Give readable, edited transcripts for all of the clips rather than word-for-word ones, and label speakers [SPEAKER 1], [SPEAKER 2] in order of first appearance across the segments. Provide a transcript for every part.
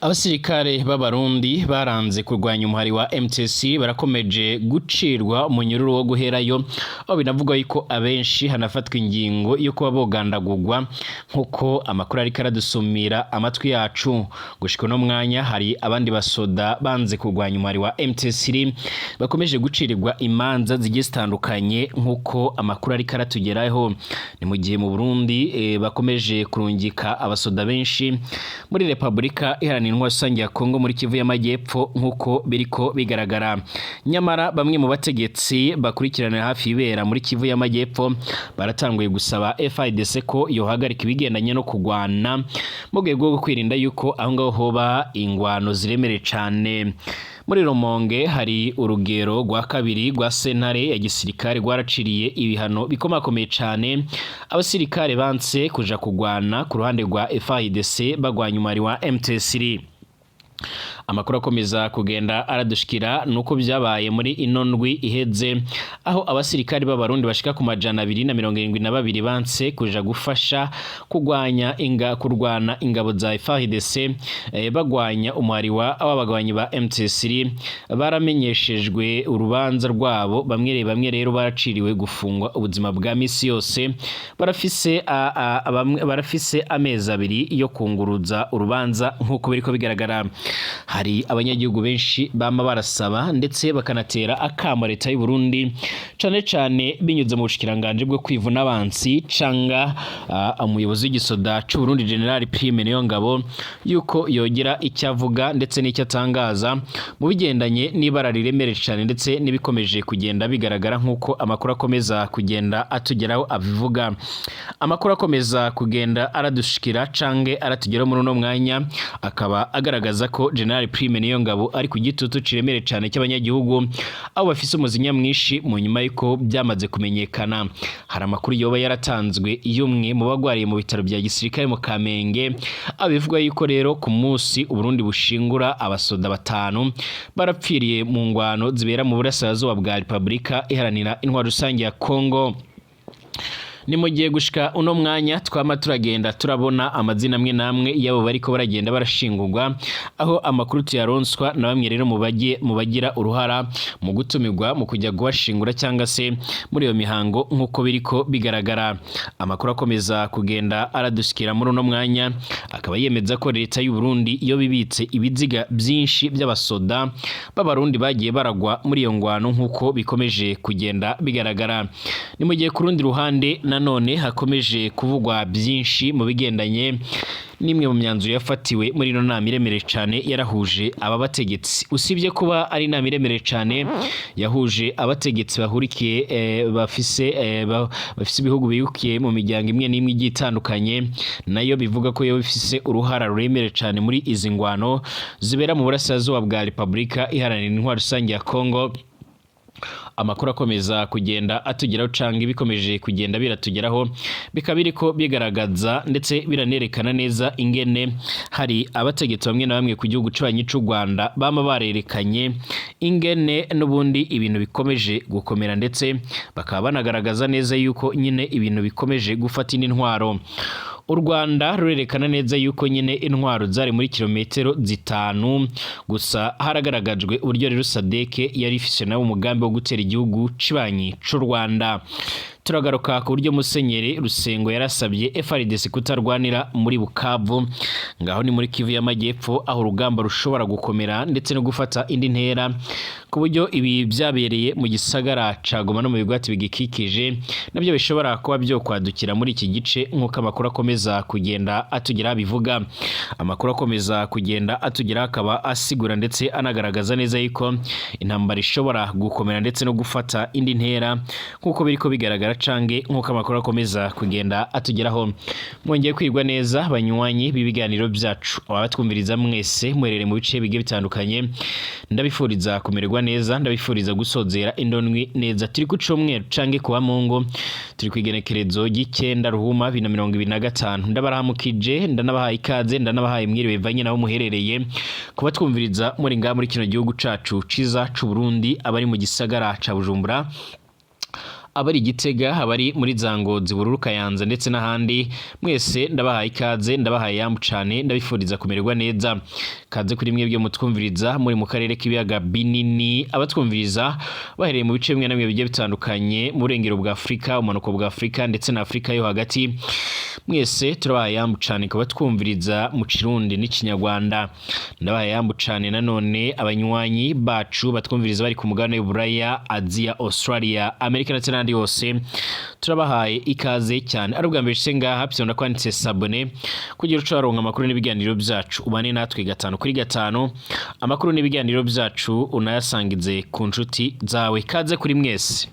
[SPEAKER 1] Abasirikare b'Abarundi baranze kurwanya umuhari wa MTC barakomeje gucirwa umunyururu wo guherayo, aho binavugwa yuko abenshi hanafatwa ingingo yo kuba bogandagurwa, nk'uko amakuru ariko aradusumira amatwi yacu. Gushika uno mwanya hari abandi basoda banze kurwanya umuhari wa MTC bakomeje gucirirwa imanza zigiye zitandukanye, nk'uko amakuru ariko aratugeraho. Ni mu gihe mu Burundi bakomeje kurungika abasoda benshi muri Repubulika Iharanira Intwaro Rusange ya Kongo, muri Kivu y'Amajyepfo, nk'uko biriko bigaragara. Nyamara bamwe mu bategetsi bakurikiranira hafi ibera muri Kivu y'Amajyepfo baratanguye gusaba FARDC ko yohagarika ibigendanye no kugwana, mu rwego rwo kwirinda yuko aho ngaho hoba ingwano ziremereye cane. Muri Rumonge hari urugero rwa kabiri rwa sentare ya gisirikare rwaraciriye ibihano bikomakomeye cane abasirikare banse kuja kugwana ku ruhande rwa FARDC bagwanya umwari wa MTC. Amakuru akomeza kugenda aradushikira nuko byabaye muri ino ndwi iheze, aho abasirikari b'Abarundi bashika ku 272 banse kuja gufasha kugwanya inga kurwana ingabo za FARDC, bagwanya umuhari wa w'abagwanyi ba MTC, baramenyeshejwe urubanza rwabo. Bamwe bamwe rero baraciriwe gufungwa ubuzima bwa misi yose, barafise bamwe barafise amezi 2 yo kunguruza urubanza, nk'uko biriko bigaragara. Hari abanyagihugu benshi bama barasaba ndetse bakanatera akamo leta y'u Burundi, cane cane binyuze mu bushikiranganje bwo kwivuna abansi canga umuyobozi w'igisoda c'u Burundi, General Prime Niyongabo, yuko yogira icyo avuga ndetse n'icyo atangaza mu bigendanye n'ibara riremereye cane ndetse n'ibikomeje kugenda bigaragara, nk'uko amakuru akomeza kugenda atugeraho abivuga. Amakuru akomeza kugenda aradushikira cange aratugeraho muri uno mwanya akaba agaragaza ko General Prime Niyongabo ari ku gitutu ciremereye cane cy'abanyagihugu, aho bafise umuzinya mwinshi mu nyuma y'uko byamaze kumenyekana. Hari amakuru yoba yaratanzwe y'umwe mu bagwariye mu bitaro bya gisirikare mu Kamenge, aho bivugwa yuko rero ku munsi Uburundi bushingura abasoda batanu barapfiriye mu ngwano zibera mu burasirazuba bwa Repubulika Iharanira Intwaro Rusange ya Kongo. Ni mu gihe gushika uno mwanya twama turagenda turabona amazina amwe n'amwe y'abo bariko baragenda barashingurwa, aho amakuru tuyaronswa na bamwe rero mu bagira uruhara mu gutumirwa mu kujya guhashingura cyangwa se muri iyo mihango, nk'uko biriko bigaragara. Amakuru akomeza kugenda aradushikira muri uno mwanya akaba yemeza ko leta y'u Burundi iyo bibitse ibiziga byinshi by'abasoda b'Abarundi bagiye baragwa muri iyo ngwano, nk'uko bikomeje kugenda bigaragara. Ni mu gihe ku rundi ruhande nanone hakomeje kuvugwa byinshi mu bigendanye n'imwe mu myanzuro yafatiwe muri ino nama iremereye cyane yarahuje aba bategetsi. Usibye kuba ari inama iremereye cyane yahuje abategetsi bahurikiye bafise ibihugu bihukiye mu miryango imwe n'imwe igiye itandukanye, nayo bivuga ko yo bifise uruhara ruremereye cyane muri izi ngwano zibera mu burasirazuba bwa Repubulika Iharanira Intwaro Rusange ya Kongo, amakuru akomeza kugenda atugeraho canke bikomeje kugenda biratugeraho bikaba biriko bigaragaza ndetse biranerekana neza ingene hari abategetsi bamwe na bamwe ku gihugu c'abanyi c'u Rwanda bama barerekanye ingene n'ubundi ibintu bikomeje gukomera, ndetse bakaba banagaragaza neza yuko nyine ibintu bikomeje gufata indi ntwaro. U Rwanda rurerekana neza yuko nyine intwaro zari muri kilometero 5 gusa. Haragaragajwe uburyo rero SADC yari ifise nawe umugambi wo gutera igihugu cibanyi c'u Rwanda. Turagaruka ku buryo Musenyeri Rusengo yarasabye FARDC kutarwanira muri Bukavu, ngaho ni muri Kivu y'Amajyepfo, aho urugamba rushobora gukomera ndetse no gufata indi ntera, ku buryo ibi byabereye mu gisagara ca Goma no mu bigwati bigikikije nabyo bishobora kuba byo kwadukira muri iki gice, nk'uko amakuru akomeza kugenda atugera bivuga. Amakuru akomeza kugenda atugera akaba asigura ndetse anagaragaza neza yuko intambara ishobora gukomera ndetse no gufata indi ntera, nk'uko biriko bigaragara cange nk'uko amakuru akomeza kugenda atugeraho. Mwongeye kwigwa neza, banywanyi b'ibiganiro byacu, abatwumviriza mwese muherereye mu bice bigiye bitandukanye, ndabifuriza kumererwa neza, ndabifuriza gusozera indonwi neza. Turi ku cumweru cange kuwa Mungu, turi ku igenekerezo ry'icenda Ruhuma 2025. Ndabarahamukije, ndanabahaye ikaze, ndanabahaye mwiriwe bivanye naho muherereye. Kuba twumviriza muri ngaha muri kino gihugu cacu ciza c'u Burundi, abari mu gisagara ca Bujumbura, Abari Gitega, abari muri za Ngozi, Bururu, Kayanza ndetse n'ahandi, mwese ndabahaye ikaze, ndabahaye yambu cane, ndabifuriza kumererwa neza. Kaze kuri mwebwe mutwumviriza muri mu karere k'ibiyaga binini, abatwumviriza bahereye mu bice bimwe na bimwe bigiye bitandukanye mu burengero bwa Afurika, umanuko bwa Afurika ndetse na Afurika yo hagati, mwese turabahaye yambu cane kuba twumviriza mu Kirundi n'Ikinyarwanda. Ndabahaye yambu cane nanone abanywanyi bacu batwumviriza bari ku mugabane w'Uburaya, Aziya, Australia, Amerika ndetse n'ahandi hose, turabahaye ikaze cyane. Ari ubwa mbere ushitse ngaha, fyonda kwanditse s'abonner kugira uce waronka amakuru n'ibiganiro byacu, ubane natwe gatanu kuri gatanu, amakuru n'ibiganiro byacu unayasangize ku nshuti zawe. Ikaze kuri mwese.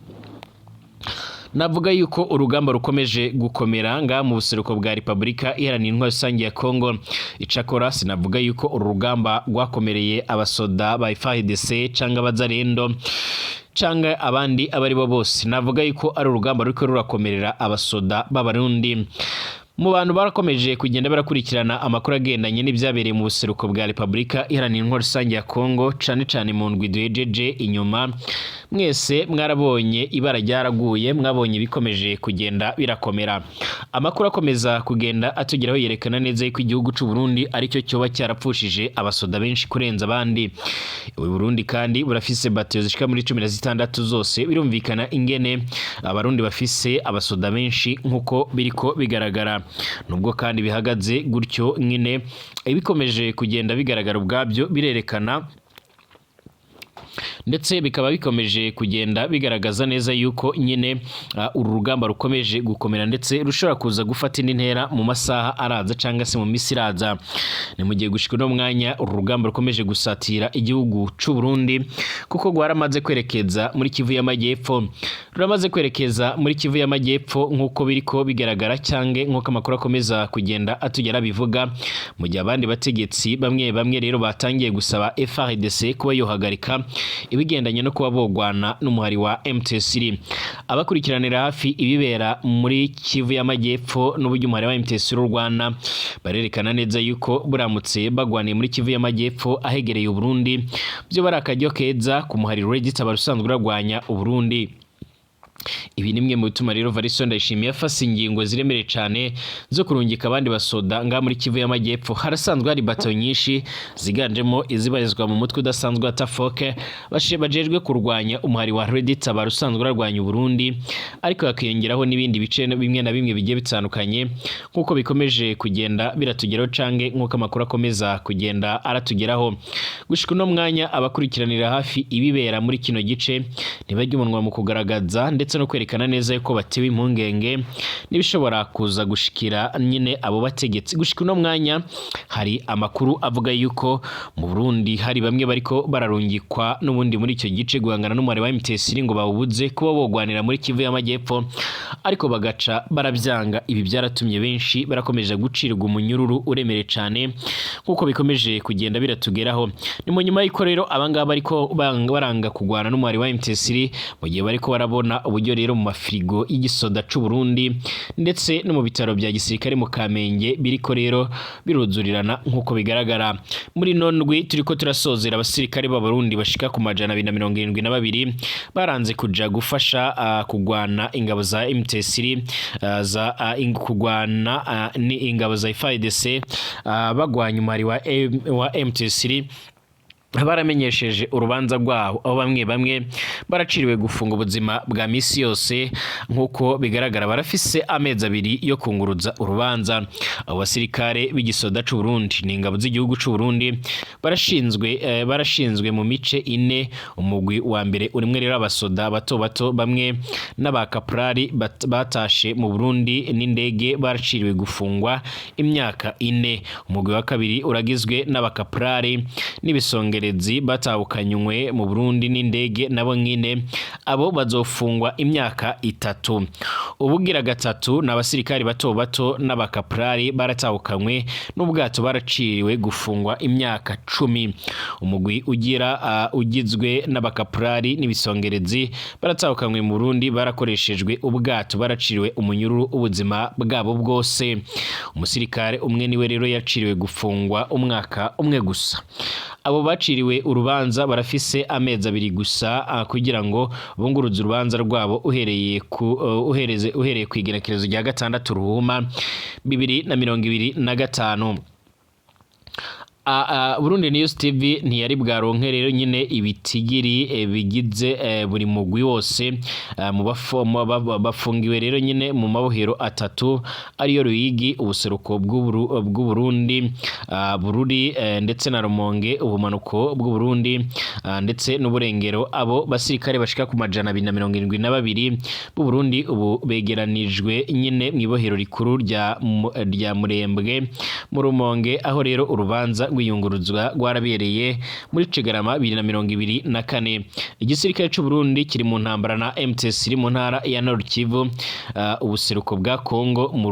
[SPEAKER 1] Navuga yuko urugamba rukomeje gukomera nga mu buseruko bwa Repubulika Iharanira Intwaro Rusange ya Congo. Icakora sinavuga yuko uru rugamba rwakomereye abasoda ba FARDC canga abazarendo canga abandi abo ari bo bose. Navuga yuko ari urugamba ruriko rurakomerera abasoda b'Abarundi. Mu bantu barakomeje kugenda barakurikirana amakuru agendanye n'ibyabereye mu buseruko bwa Repubulika Iharanira Intwaro Rusange ya Congo, cane cane mu ndwi duhejeje inyuma, mwese mwarabonye ibara ryaraguye, mwabonye ibikomeje kugenda birakomera. Amakuru akomeza kugenda atugeraho yerekana neza yuko igihugu c'u Burundi aricyo cyoba cyarapfushije abasoda benshi kurenza abandi. U Burundi kandi burafise batayo zishika muri 16 zose. Birumvikana ingene Abarundi bafise abasoda benshi nkuko biriko bigaragara. Nubwo kandi bihagaze gutyo nyine, ibikomeje kugenda bigaragara ubwabyo birerekana ndetse bikaba bikomeje kugenda bigaragaza neza yuko nyine uru rugamba rukomeje gukomera ndetse rushobora kuza gufata indi ntera mu masaha araza cyangwa se mu minsi iraza. Ni mu gihe gushika uno mwanya uru rugamba rukomeje gusatira igihugu c'u Burundi, kuko rwaramaze kwerekeza muri Kivu y'Amajyepfo, ruramaze kwerekeza muri Kivu y'Amajyepfo nk'uko biriko bigaragara cyange nk'uko amakuru akomeza kugenda atugera bivuga. Mu gihe abandi bategetsi bamwe bamwe rero batangiye gusaba FARDC kuba yohagarika ibigendanye no kuba bogwana n'umuhari wa M23. Abakurikiranira hafi ibibera muri Kivu y'Amajyepfo n'uburyo umuhari wa M23 urwana, barerekana neza yuko buramutse bagwaniye muri Kivu y'Amajyepfo ahegereye Uburundi, byo bari akaryo keza ku muhari Red Tabara usanzwe uragwanya Uburundi. Ibi ni bimwe mu bituma rero Varisto Ndayishimiye yafashe ingingo ziremereye cane zo kurungika abandi basoda ngaha muri Kivu y'Amajyepfo. Harasanzwe hari bato nyinshi ziganjemo izibarizwa mu mutwe udasanzwe wa Tafoke bajejwe kurwanya umuhari wa Red Tabara usanzwe urarwanya Uburundi, ariko hakiyongeraho n'ibindi bice bimwe na bimwe bigiye bitandukanye nk'uko bikomeje kugenda biratugeraho cange nk'uko amakuru akomeza kugenda aratugeraho. Gushika uno mwanya, abakurikiranira hafi ibibera muri kino gice ntibajya umunwa mu kugaragaza ndetse no kwerekana neza yuko batewe impungenge n'ibishobora kuza gushikira nyine abo bategetsi. Gushika uno mwanya hari amakuru avuga yuko mu Burundi hari bamwe bariko bararungikwa n'ubundi muri icyo gice guhangana n'umubare wa M23 ngo bawubuze kuba bogwanira muri Kivu y'Amajyepfo, ariko bagaca barabyanga. Ibi byaratumye benshi barakomeje gucirwa umunyururu uremereye cane nk'uko bikomeje kugenda biratugeraho. Ni mu nyuma y'uko rero abangaba bariko baranga kugwana n'umubare wa M23, mu gihe bariko barabona uburyo rero mu mafirigo y'igisoda c'u Burundi ndetse no mu bitaro bya gisirikare mu Kamenge biriko rero biruzurirana nk'uko bigaragara. Muri ino ndwi turiko turasozera, abasirikare b'Abarundi bashika ku 272 baranze kuja gufasha kugwana ingabo za M23 za kugwana ni ingabo za FARDC bagwanya umuhari wa M23, baramenyesheje urubanza rwabo, aho bamwe bamwe baraciriwe gufunga ubuzima bwa misi yose. Nk'uko bigaragara, barafise amezi 2 yo kunguruza urubanza. Abo basirikare b'igisoda c'u Burundi ni ingabo z'igihugu c'u Burundi, barashinzwe mu mice ine. Umugwi wa mbere urimwe rero abasoda bato bato bamwe n'abakaprari batashe mu Burundi n'indege, baraciriwe gufungwa imyaka 4. Umugwi wa kabiri uragizwe n'abakaprari n'ibisongerezi batahukanywe mu Burundi n'indege, nabo nyine abo bazofungwa imyaka 3. Ubugira gatatu ni abasirikari bato bato n'abakaprari baratahukanywe n'ubwato, baraciriwe gufungwa imyaka 10. Umugwi ugira ugizwe n'abakaprari n'ibisongerezi baratahukanywe mu Burundi barakoreshejwe ubwato, baraciriwe umunyururu ubuzima bwabo bwose. Umusirikare umwe niwe rero yaciriwe gufungwa umwaka umwe gusa. Abo baciriwe urubanza barafise amezi 2 gusa kugira ngo bunguruze urubanza rwabo uhereye ku igenekerezo rya 6 Ruhuma 2025. Burundi News TV ntiyari bwaronke rero nyine ibitigiri bigize buri mugwi wose mu bafungiwe rero nyine mu mabohero 3 ariyo Ruyigi, ubuseruko bw'Uburundi, Bururi ndetse na Rumonge, ubumanuko bw'Uburundi ndetse n'uburengero. Abo basirikare bashika ku 272 b'u Burundi ubu begeranijwe nyine mu ibohero rikuru rya Murembwe mu Rumonge, aho rero urubanza rwiyunguruzwa rwarabereye muri Kigarama 2024. Igisirikare c'u Burundi kiri mu ntambara na MTS iri mu ntara ya Nord Kivu, ubuseruko bwa Kongo, mu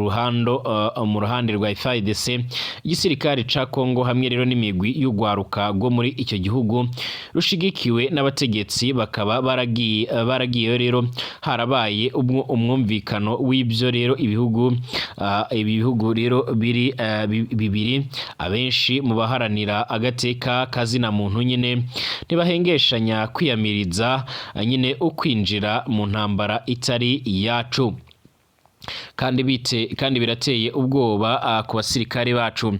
[SPEAKER 1] ruhande rwa FARDC. Igisirikare ca Kongo hamwe rero n'imigwi y'ugwaruka rwo muri icyo gihugu rushigikiwe n'abategetsi bakaba baragiye rero harabaye umwumvikano w'ibyo rero ibihugu rero biri bibiri. Abenshi mu baharanira agateka kazina muntu nyine ntibahengeshanya kwiyamiriza nyine ukwinjira mu ntambara itari iyacu, kandi birateye ubwoba ku basirikare bacu.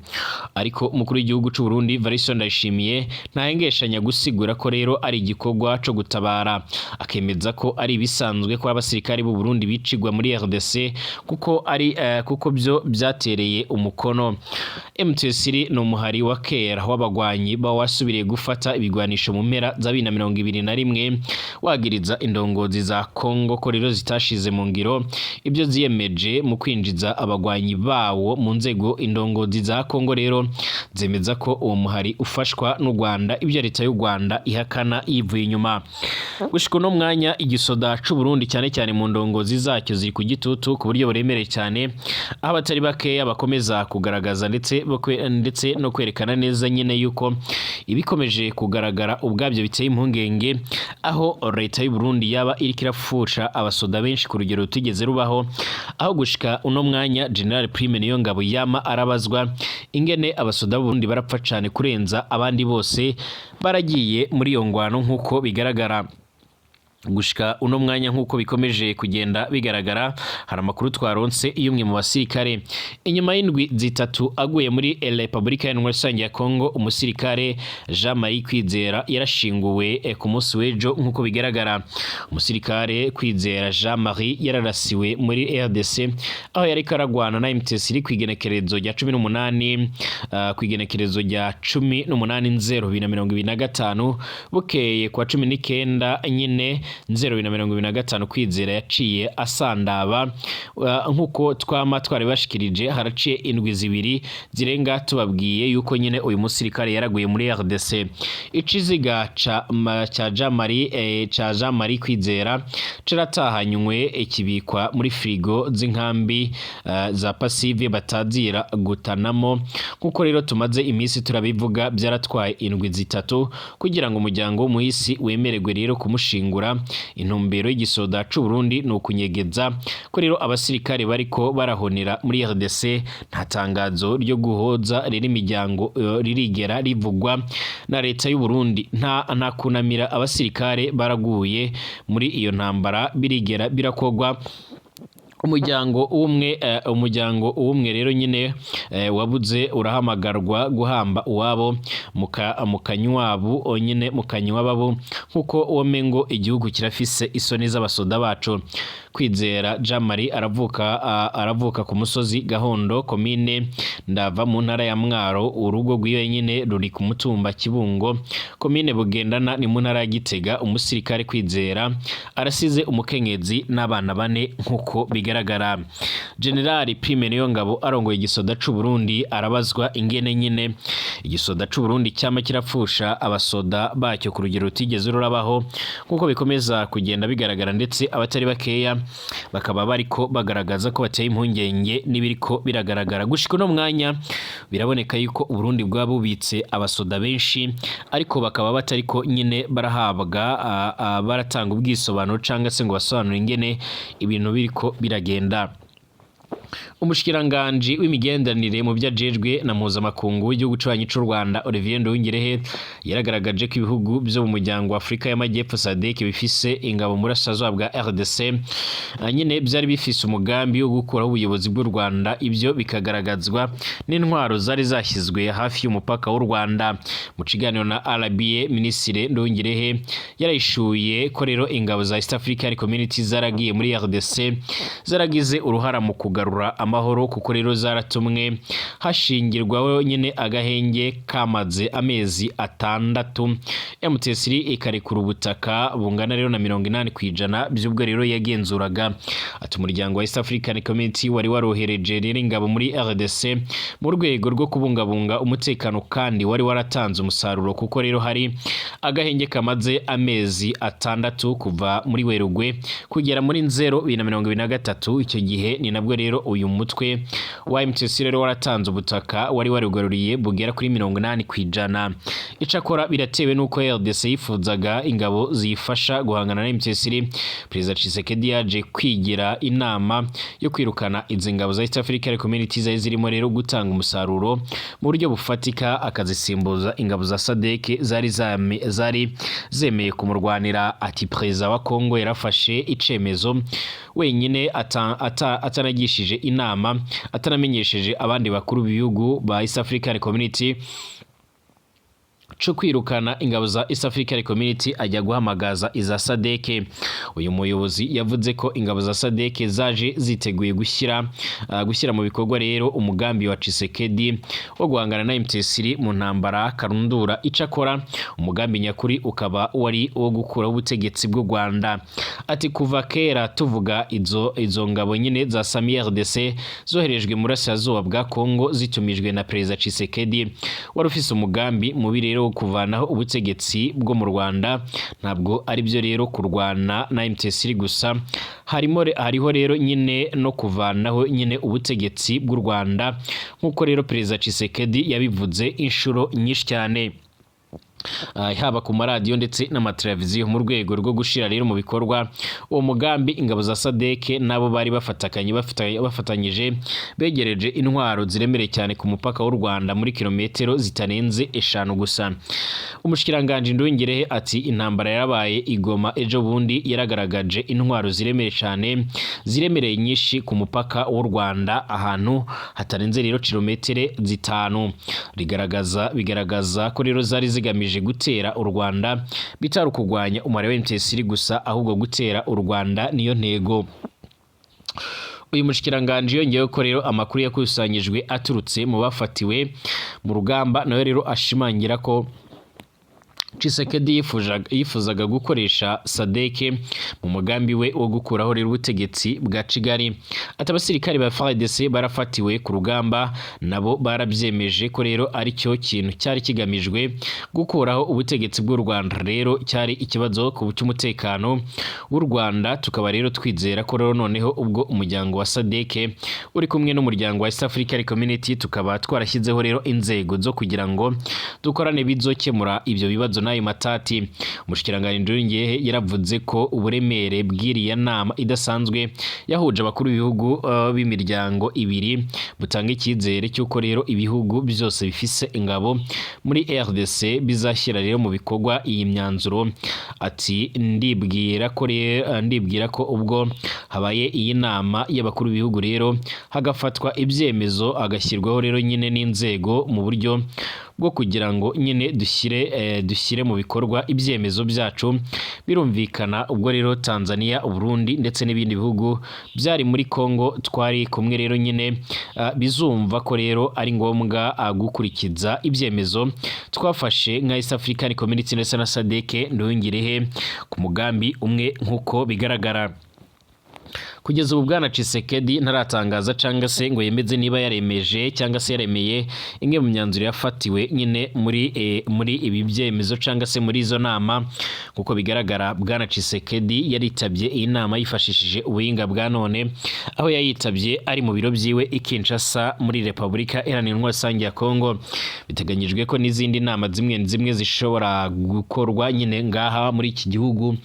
[SPEAKER 1] Ariko umukuru w'igihugu c'u Burundi Evariste Ndayishimiye ntahengeshanya gusigura ko rero ari igikorwa co gutabara, akemeza ko ari ibisanzwe ko abasirikare b'u Burundi bicigwa muri RDC kuko ari kuko byo byatereye umukono. MTS ni umuhari wa kera w'abagwanyi bawasubiriye gufata ibigwanisho mu mpera za 2021, wagiriza indongozi za Kongo ko rero zitashize mu ngiro ibyo ziyemeje mu kwinjiza abagwanyi bawo mu nzego. Indongozi za Kongo rero zemeza ko uwo muhari ufashwa n'u Rwanda, ibyo leta y'u Rwanda ihakana yivuye inyuma. Gushika uno mwanya igisoda c'u Burundi cyane cyane mu ndongozi zacyo ziri ku gitutu ku buryo buremereye cyane, aho abatari bakeya bakomeza kugaragaza ndetse no kwerekana neza nyine yuko ibikomeje kugaragara ubwabyo biteye impungenge, aho leta y'u Burundi yaba iriko irapfusha abasoda benshi ku rugero rutigeze rubaho, aho gushika uno mwanya General Prime Niyongabo yama arabazwa ingene abasoda b'Uburundi barapfa cane kurenza abandi bose baragiye muri iyo ngwano. Nk'uko bigaragara gushika uno mwanya, nk'uko bikomeje kugenda bigaragara, hari amakuru twaronse iyo umwe mu basirikare inyuma y'indwi 3 aguye muri Republika Iharanira Rusange ya Kongo, umusirikare Jean Marie Kwizera yarashinguwe ku munsi w'ejo. Nk'uko bigaragara, umusirikare Kwizera Jean Marie yararasiwe muri RDC aho yariko aragwana na MTS iri kw'igenekerezo rya 18, kw'igenekerezo rya 18 0 2025. Bukeye kwa 19 nyine 0 2025 Kwizera yaciye asandaba. Nkuko twama twari bashikirije, haraciye indwi 2 zirenga tubabwiye yuko nyine uyu musirikare yaraguye muri RDC. Iciziga ca Jean Marie Kwizera caratahanywe kibikwa muri frigo z'inkambi za Passive batazira gutanamo. Nkuko rero tumaze iminsi turabivuga, byaratwaye indwi 3 kugira ngo umuryango w'umuhisi wemererwe rero kumushingura. Intumbero y'igisoda c'u Burundi ni ukunyegeza ko rero abasirikare bariko barahonera muri RDC. Nta tangazo ryo guhoza rero imiryango ririgera rivugwa na leta y'u Burundi, nta kunamira abasirikare baraguye muri iyo ntambara birigera birakogwa. Umuryango umwe rero nyine wabuze urahamagarwa guhamba uwabo mu kanywabu nyine mu kanywababo, nkuko womengo igihugu kirafise isoni z'abasoda bacu. Kwizera Jean Marie aravuka ku musozi Gahondo, komine Ndava, mu ntara ya Mwaro. Urugo rwiwe nyine ruri ku mutumba Kibungo, komine Bugendana, ni mu ntara ya Gitega. Umusirikare Kwizera arasize umukenyezi n'abana 4. Nkuko bigaragara, General Prime Niyongabo arongoye igisoda c'u Burundi arabazwa ingene nyine igisoda c'u Burundi cyama kirapfusha abasoda bacyo ku rugero rutigeze rurabaho, nkuko bikomeza kugenda bigaragara, ndetse abatari bakeya bakaba bariko bagaragaza ko bateye impungenge n'ibiriko biragaragara gushika uno mwanya. Biraboneka yuko Uburundi bwaba bubitse abasoda benshi, ariko bakaba batariko nyine barahabwa baratanga ubwisobanuro cangwa se ngo basobanure ingene ibintu biriko biragenda. Umushikiranganji w'imigenderanire mu byo ajejwe na mpuzamakungu w'igihugu c'abanyi c'u Rwanda, Olivier Nduhungirehe, yaragaragaje ko ibihugu vyo mu muryango wa Afurika y'Amajyepfo SADC bifise ingabo mu burasirazuba bwa RDC nyine byari bifise umugambi wo gukuraho ubuyobozi bw'u Rwanda, ibyo bikagaragazwa n'intwaro zari zashyizwe hafi y'umupaka w'u Rwanda. Mu kiganiro na RBA, Minisitiri Nduhungirehe yarayishuye ko rero ingabo za East African Community zaragiye muri RDC zaragize uruhara mu kugarura amahoro, kuko rero zaratumwe hashingirwaho nyine agahenge kamaze amezi 6, M23 ikarekura ubutaka bungana rero na 80% by'ubwo rero yagenzuraga. Ati umuryango wa East African Community wari warohereje rero ingabo muri RDC mu rwego rwo kubungabunga umutekano, kandi wari waratanze umusaruro, kuko rero hari agahenge kamaze amezi 6 kuva muri Werurwe kugera muri Nzero 2023. Icyo gihe ni nabwo rero uyu mutwe wa M23 rero waratanze ubutaka wari warugaruriye bugera kuri 80%. Icakora biratewe n'uko RDC yifuzaga ingabo ziyifasha guhangana na M23, Perezida Tshisekedi yaje kwigira inama yo kwirukana izi ngabo za East African Community zari zirimo rero gutanga umusaruro mu buryo bufatika, akazisimbuza ingabo za SADC zari zemeye kumurwanira. Ati Perezida wa Congo yarafashe icemezo wenyine atanagishije inama, atanamenyesheje abandi bakuru b'ibihugu ba East African Community, co kwirukana ingabo za East African Community, ajya guhamagaza iza SADC. Uyu muyobozi yavuze ko ingabo za SADC zaje ziteguye gushyira mu bikorwa rero umugambi wa Tshisekedi wo guhangana na M23 mu ntambara karundura, icakora umugambi nyakuri ukaba wari uwo gukuraho ubutegetsi bw'u Rwanda. Ati kuva kera tuvuga izo ngabo nyine za SAMIDRC zoherejwe mu burasirazuba bwa Congo zitumijwe na Perezida Tshisekedi wari ufise umugambi mubi rero wo kuvanaho ubutegetsi bwo mu Rwanda. Ntabwo ari byo rero kurwana na M23 gusa, hariho rero nyine no kuvanaho nyine ubutegetsi bw'u Rwanda, nk'uko rero Perezida Tshisekedi yabivuze inshuro nyinshi cyane, haba ku maradiyo ndetse n'amateleviziyo. Mu rwego rwo gushira rero mu bikorwa uwo mugambi, ingabo za SADC nabo bari bafatanyije begereje intwaro ziremereye cyane ku mupaka w'u Rwanda muri kilometero zitarenze 5 gusa. Umushikiranganji Nduhungirehe ati intambara yarabaye igoma ejo bundi yaragaragaje intwaro ziremereye cyane, ziremereye nyinshi ku mupaka w'u Rwanda, ahantu hatarenze rero kilometero 5, bigaragaza ko rero zari zigamije gutera u Rwanda, bitari kurwanya umubare wa M23 gusa, ahubwo gutera u Rwanda niyo ntego. Uyu mushikiranganji yongeyeho ko rero amakuru yakusanyijwe aturutse mu bafatiwe mu rugamba nawe rero ashimangira ko Tshisekedi yifuzaga gukoresha SADC mu mugambi we wo gukuraho rero ubutegetsi bwa Kigali. Ati abasirikare ba FARDC barafatiwe ku rugamba nabo barabyemeje ko rero ari cyo kintu cyari kigamijwe, gukuraho ubutegetsi bw'u Rwanda. Rero cyari ikibazo ku cy'umutekano w'u Rwanda, tukaba rero twizera ko rero noneho ubwo umuryango wa SADC uri kumwe n'umuryango wa East African Community, tukaba twarashyizeho rero inzego zo kugira ngo dukorane, bizokemura ibyo bibazo n'ayo matati. Umushikiranganji Nduhungirehe yaravuze ko uburemere bw'iriya nama idasanzwe yahuje abakuru b'ibihugu b'imiryango ibiri butanga icyizere cy'uko rero ibihugu byose bifise ingabo muri RDC bizashyira rero mu bikorwa iyi myanzuro. Ati ndibwira ko ubwo habaye iyi nama y'abakuru b'ibihugu rero hagafatwa ibyemezo, hagashyirwaho rero nyine n'inzego mu buryo bwo kugira ngo nyine dushyire mu bikorwa ibyemezo byacu, birumvikana ubwo rero Tanzania, Burundi ndetse n'ibindi bihugu byari muri Congo twari kumwe rero nyine bizumva ko rero ari ngombwa gukurikiza ibyemezo twafashe nka East African Community ndetse na SADC. Nduhungirehe ku mugambi umwe nk'uko bigaragara. Kugeza ubu Bwana Tshisekedi ntaratangaza cyangwa se ngo yemeze niba yaremeje cyangwa se yaremeye imwe mu myanzuro yafatiwe nyine muri ibi byemezo cyangwa se muri izo nama. Nk'uko bigaragara, Bwana Tshisekedi yaritabye iyi nama yifashishije ubuhinga bwa none, aho yayitabye ari mu biro byiwe i Kinshasa muri Repubulika Iharanira Intwaro Rusange ya Kongo. Biteganyijwe ko n'izindi nama zimwe zimwe zishobora gukorwa nyine ngaha muri iki gihugu,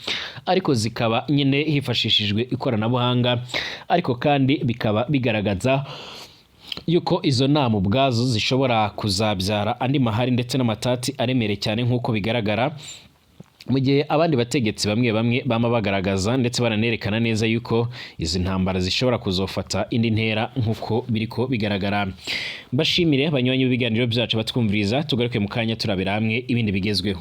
[SPEAKER 1] ariko zikaba nyine hifashishijwe ikoranabuhanga. kuvuga, ariko kandi bikaba bigaragaza yuko izo nama ubwazo zishobora kuzabyara andi mahari ndetse n'amatati aremereye cyane, nk'uko bigaragara, mu gihe abandi bategetsi bamwe bamwe bama bagaragaza ndetse bananerekana neza yuko izi ntambara zishobora kuzofata indi ntera, nk'uko biriko bigaragara. Mbashimire, banywanyi b'ibiganiro byacu batwumviriza. Tugaruke mu kanya turabera hamwe ibindi bigezweho.